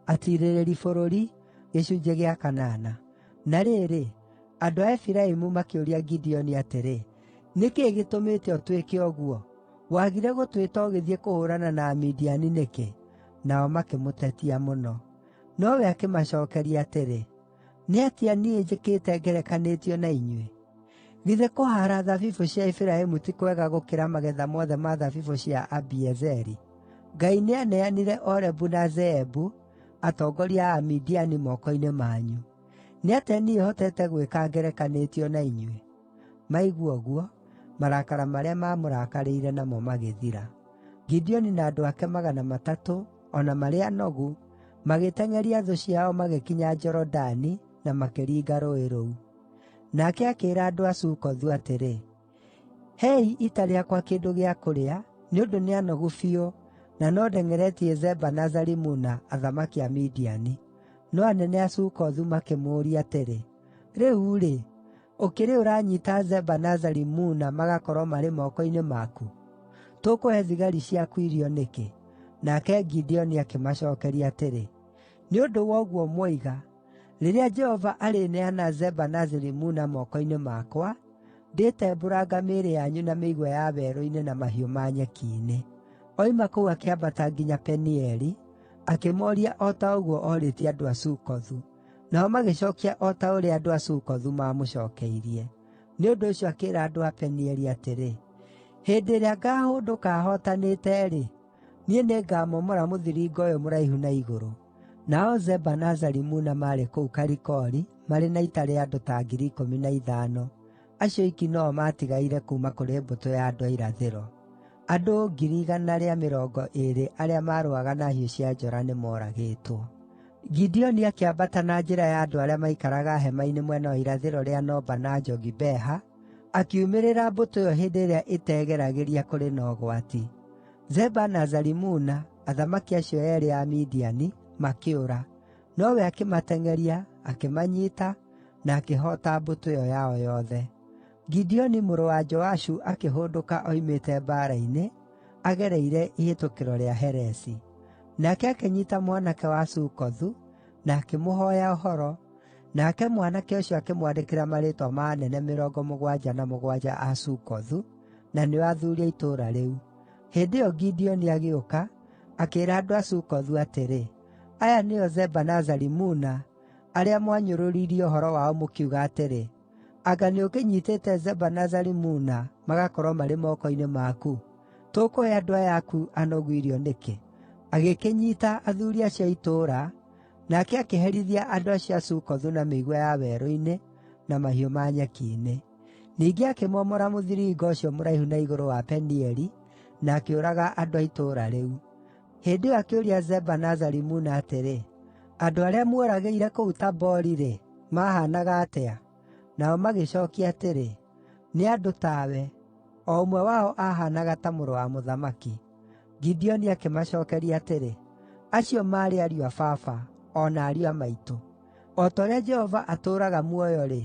Atiirĩrĩri Bũrũri Gĩcunjĩ gĩa kanana. Na rĩrĩ, andũ a Efiraimu makĩũria Gideoni atĩrĩ, “Nĩ kĩĩ gĩtũmĩte ũtwĩke ũguo? Wagire gũtwĩta ũgĩthiĩ kũhũũrana na Amidiani nĩkĩ?” Nao makĩmũtetia mũno. Nowe akĩmacookeria atĩrĩ, “Nĩ atĩa niĩ njĩkĩte ngerekanĩtio na inyuĩ? Githĩ kũhaara thabibũ cia Efiraimu ti kwega gũkĩra magetha mothe ma thabibũ cia Abiezeri? Ngai nĩaneanire Orebu na Zeebu, atongoria a Amidiani, moko-inĩ manyu. Nĩ atĩa niĩ hotete gwĩka ngerekanĩtio na inyuĩ?” Maigua ũguo, marakara marĩa maamũrakarĩire namo magĩthira. Gideoni na andũ ake 300, o na marĩ anogu, magĩteng'eria thũ ciao magĩkinya Jorodani na makĩringa rũũĩ rũu. Nake akĩĩra andũ a Sukothu atĩrĩ, “Heei ita rĩakwa kĩndũ gĩa kũrĩa, nĩ ũndũ nĩ anogu biũ, na no ndeng'eretie Zeba na Zalimuna, athamaki a Midiani.” No anene a Sukothu makĩmũũria atĩrĩ, “Rĩu-rĩ, ũkĩrĩ ũranyiita Zeba na Zalimuna magakorwo marĩ moko-inĩ maku? Tũkũhe thigari ciaku irio nĩkĩ?” Nake Gideoni akĩmacookeria atĩrĩ, “Nĩ ũndũ wa ũguo mwoiga, rĩrĩa Jehova arĩneana Zeba na Zalimuna moko-inĩ makwa, ndĩtembũranga mĩĩrĩ yanyu na mĩigua ya werũ-inĩ na mahiũ ma nyeki-inĩ.” Oima kũu akĩambata nginya Penieli, akĩmooria o ta ũguo orĩtie andũ a Sukothu. Nao magĩcookia o ta ũrĩa andũ a Sukothu maamũcookeirie. Nĩ ũndũ ũcio akĩĩra andũ a Penieli atĩrĩ, “Hĩndĩ ĩrĩa ngaahũndũka hootanĩte-rĩ, niĩ nĩngamomora mũthiringo ũyũ mũraihu na igũrũ.” Nao Zeba na Zalimuna maarĩ kũu Karikori marĩ na ita rĩa andũ ta 15,000, acio oiki no-o maatigaire kuuma kũrĩ mbũtũ ya andũ a irathĩro. Andũ 120,000 arĩa maarũaga na hiũ cia njora nĩmoragĩtwo. Gideoni akĩambata na njĩra ya andũ arĩa maikaraga hema-inĩ mwena wa irathĩro rĩa Noba na Jogibeha, akiumĩrĩra mbũtũ ĩyo hĩndĩ ĩrĩa ĩtegeragĩria kũrĩ na ũgwati. Zeba na Zalimuna, athamaki acio eerĩ a Midiani, makĩũra, nowe akĩmateng'eria, akĩmanyiita, na akĩhoota mbũtũ ĩyo yao yothe. Gideoni mũrũ wa Joashu akĩhũndũka oimĩte mbaara-inĩ, agereire ihĩtũkĩro rĩa Heresi. Nake akĩnyiita mwanake wa Sukothu, na akĩmũhooya ũhoro, nake mwanake ũcio akĩmwandĩkĩra marĩĩtwa ma anene 77 a Sukothu, na nĩo athuuri a itũũra rĩu. Hĩndĩ ĩyo Gideoni agĩũka, akĩĩra andũ a Sukothu atĩrĩ, “Aya nĩo Zeba na Zalimuna, arĩa mwanyũrũrĩirie ũhoro wao mũkiuga atĩrĩ, ‘Anga nĩũkĩnyiitĩte Zeba na Zalimuna magakorwo marĩ moko-inĩ maku? Tũkũhe andũ aya aku anogu irio nĩkĩ?’ ” Agĩkĩnyiita athuuri acio a itũũra, nake akĩherithia andũ acio a Sukothu na mĩigua ya werũ-inĩ, na mahiũ ma nyeki-inĩ. Ningĩ akĩmomora mũthiringo ũcio mũraihu na igũrũ wa Penieli, na akĩũraga andũ a itũũra rĩu. Hĩndĩ ĩyo akĩũria Zeba na Zalimuna atĩrĩ, “Andũ arĩa muoragĩire kũu Tabori-rĩ, maahaanaga atĩa?” Nao magĩcookia atĩrĩ, “Nĩ andũ tawe, o ũmwe wao aahaanaga ta mũrũ wa mũthamaki.” Gideoni akĩmacookeria atĩrĩ, “Acio maarĩ ariũ a baba, o na ariũ a maitũ. O ta ũrĩa Jehova atũũraga muoyo-rĩ,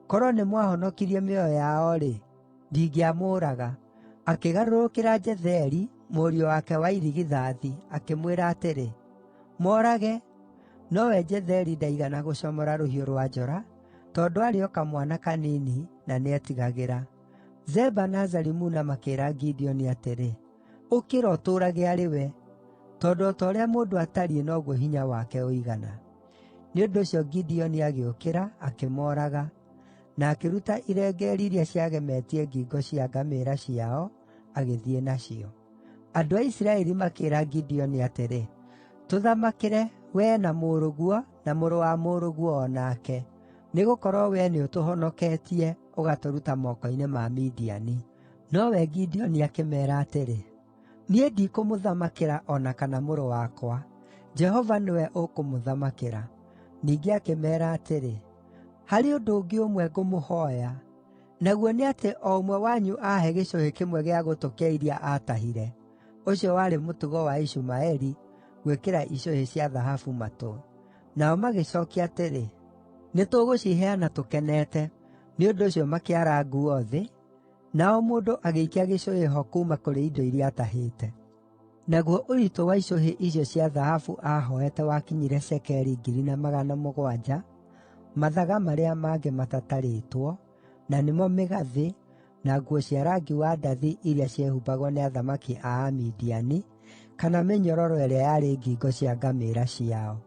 korwo nĩmwahonokirie mĩoyo yao-rĩ, ndingĩamũũraga.” Akĩgarũrũkĩra Jetheri, mũriũ wake wa irigithathi, akĩmwĩra atĩrĩ, “Moorage!” Nowe Jetheri ndaigana gũcomora rũhiũ rwa njora, tondũ aarĩ o kamwana kanini na nĩetigagĩra. Zeba na Zalimuna makĩĩra Gideoni atĩrĩ, “Ũkĩra ũtũũrage arĩ we! Tondũ o ta ũrĩa mũndũ atariĩ noguo hinya wake ũigana.” Nĩ ũndũ ũcio Gideoni agĩũkĩra, akĩmooraga, na akĩruta irengeeri iria ciagemetie ngingo cia ngamĩĩra ciao, agĩthiĩ nacio. Andũ a Isiraeli makĩĩra Gideoni atĩrĩ, “Tũthamakĩre, wee na mũrũguo, na mũrũ wa mũrũguo o nake, nĩgũkorwo wee nĩũtũhonoketie, ũgatũruta moko-inĩ ma Midiani.” Nowe Gideoni akĩmeera atĩrĩ, “Niĩ ndikũmũthamakĩra o na kana mũrũ wakwa. Jehova nĩwe ũkũmũthamakĩra.” Ningĩ akĩmeera atĩrĩ, “Harĩ ũndũ ũngĩ ũmwe ngũmũhooya, naguo nĩ atĩ o ũmwe wanyu aahe gĩcũhĩ kĩmwe gĩa gũtũ kĩa iria aatahire.” Ũcio warĩ mũtugo wa Ishumaeli gwĩkĩra icũhĩ cia thahabu matũ. Nao magĩcookia atĩrĩ, “Nĩtũgũciheana tũkenete.” Nĩ ũndũ ũcio makĩara nguo thĩ, na o mũndũ agĩikia gĩcũhĩ ho kuuma kũrĩ indo iria aatahĩte. Naguo ũritũ wa icũhĩ icio cia thahabu aahooete wakinyire cekeri 1,700, mathaga marĩa mangĩ matatarĩtwo, na nĩmo mĩgathĩ, na nguo cia rangi wa ndathi iria ciehumbagwo nĩ athamaki a Amidiani, kana mĩnyororo ĩrĩa yarĩ ngingo cia ngamĩĩra ciao.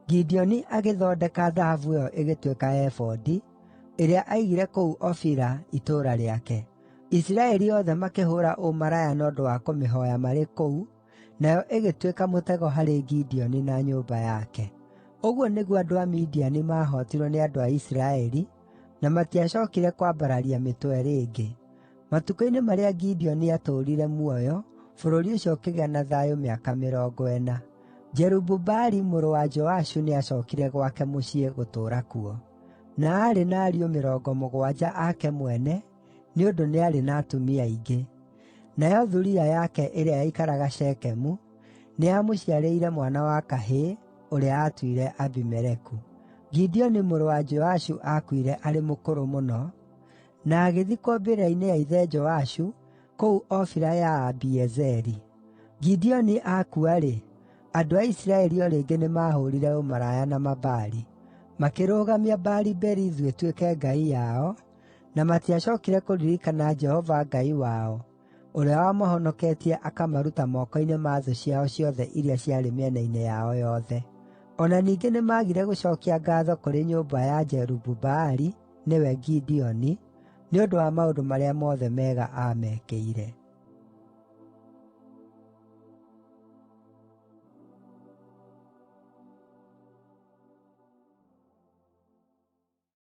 Gideoni agĩthondeka thahabu ĩyo ĩgĩtuĩka ebodi, ĩrĩa aigire kũu Ofira, itũũra rĩake. Isiraeli othe makĩhũũra ũmaraya na ũndũ wa kũmĩhooya marĩ kũu, nayo ĩgĩtuĩka mũtego harĩ Gideoni na nyũmba yake. Ũguo nĩguo andũ a Midiani maahootirwo nĩ andũ a Isiraeli, na matiacookire kwambararia mĩtwe rĩngĩ. Matukũ-inĩ marĩa Gideoni aatũũrire muoyo, bũrũri ũcio ũkĩgĩa na thayũ mĩaka 40. Jerubu-Baali mũrũ wa Joashu nĩacookire gwake mũciĩ gũtũũra kuo. Na aarĩ na ariũ 70 ake mwene, nĩ ũndũ nĩ aarĩ na atumia aingĩ. Nayo thuriya yake ĩrĩa yaikaraga Shekemu nĩyamũciarĩire mwana wa kahĩĩ, ũrĩa aatuire Abimeleku. Gideoni mũrũ wa Joashu aakuire arĩ mũkũrũ mũno, na agĩthikwo mbĩrĩra-inĩ ya ithe Joashu kũu Ofira ya Aabiezeri. Gideoni akua-rĩ, andũ a Isiraeli o rĩngĩ nĩmahũũrire ũmaraya na Mabaali. Makĩrũgamia Baali-Berithu ĩtuĩke ngai yao, na matiacookire kũririkana Jehova Ngai wao, ũrĩa wamahonoketie akamaruta moko-inĩ ma thũ ciao ciothe iria ciarĩ mĩena-inĩ yao yothe. O na ningĩ nĩmagire gũcookia ngaatho kũrĩ nyũmba ya Jerubu-Baali, nĩwe Gideoni, nĩ ũndũ wa maũndũ marĩa mothe mega aamekĩire.